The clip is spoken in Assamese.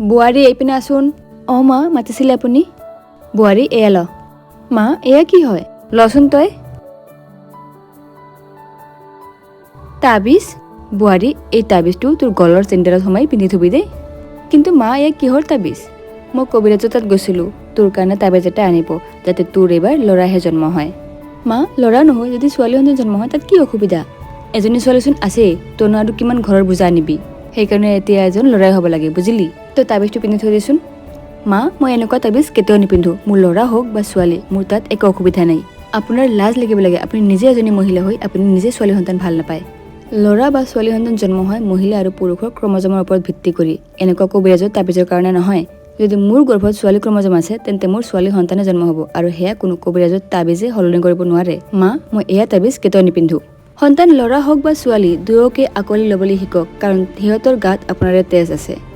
বোৱাৰী, এইপিনে আছোন। অঁ মা, মাতিছিলে আপুনি? বোৱাৰী, এয়া ল। মা, এয়া কি হয়? লচোন তই। তাবিজ বোৱাৰী, এই তাবিজটো তোৰ গলৰ চেণ্ডেলত সোমাই পিন্ধি থবি দেই। কিন্তু মা, এয়া কিহৰ তাবিজ? মই কবিৰাজৰ তাত গৈছিলোঁ, তোৰ কাৰণে তাবিজ এটা আনিব, যাতে তোৰ এইবাৰ ল'ৰাহে জন্ম হয়। মা, ল'ৰা নহয় যদি ছোৱালী সন্তান জন্ম হয়, তাত কি অসুবিধা? এজনী ছোৱালীচোন আছেই, তইনো আৰু কিমান ঘৰৰ বোজা আনিবি? সেইকাৰণে এতিয়া এজন ল'ৰাই হ'ব লাগে, বুজিলি? তই তাবিজটো পিন্ধি থৈ দেচোন। মা, মই এনেকুৱা তাবিজ কেতিয়াও নিপিন্ধো। মোৰ ল'ৰা হওক বা ছোৱালী, মোৰ তাত একো অসুবিধা নাই। আপোনাৰ লাজ লাগিব লাগে। আপুনি নিজে এজনী মহিলা হৈ আপুনি নিজে ছোৱালী সন্তান ভাল নাপায়। ল'ৰা বা ছোৱালী সন্তান জন্ম হয় মহিলা আৰু পুৰুষৰ ক্ৰমজমৰ ওপৰত ভিত্তি কৰি, এনেকুৱা কবিৰাজৰ তাবিজৰ কাৰণে নহয়। যদি মোৰ গৰ্ভত ছোৱালী ক্ৰমজম আছে, তেন্তে মোৰ ছোৱালী সন্তানে জন্ম হ'ব আৰু সেয়া কোনো কবিৰাজৰ তাবিজে সলনি কৰিব নোৱাৰে। মা, মই এয়া তাবিজ কেতিয়াও নিপিন্ধো। সন্তান ল'ৰা হওক বা ছোৱালী, দুয়োকে আঁকোৱালি ল'বলৈ শিকক, কাৰণ সিহঁতৰ গাত আপোনাৰে তেজ আছে।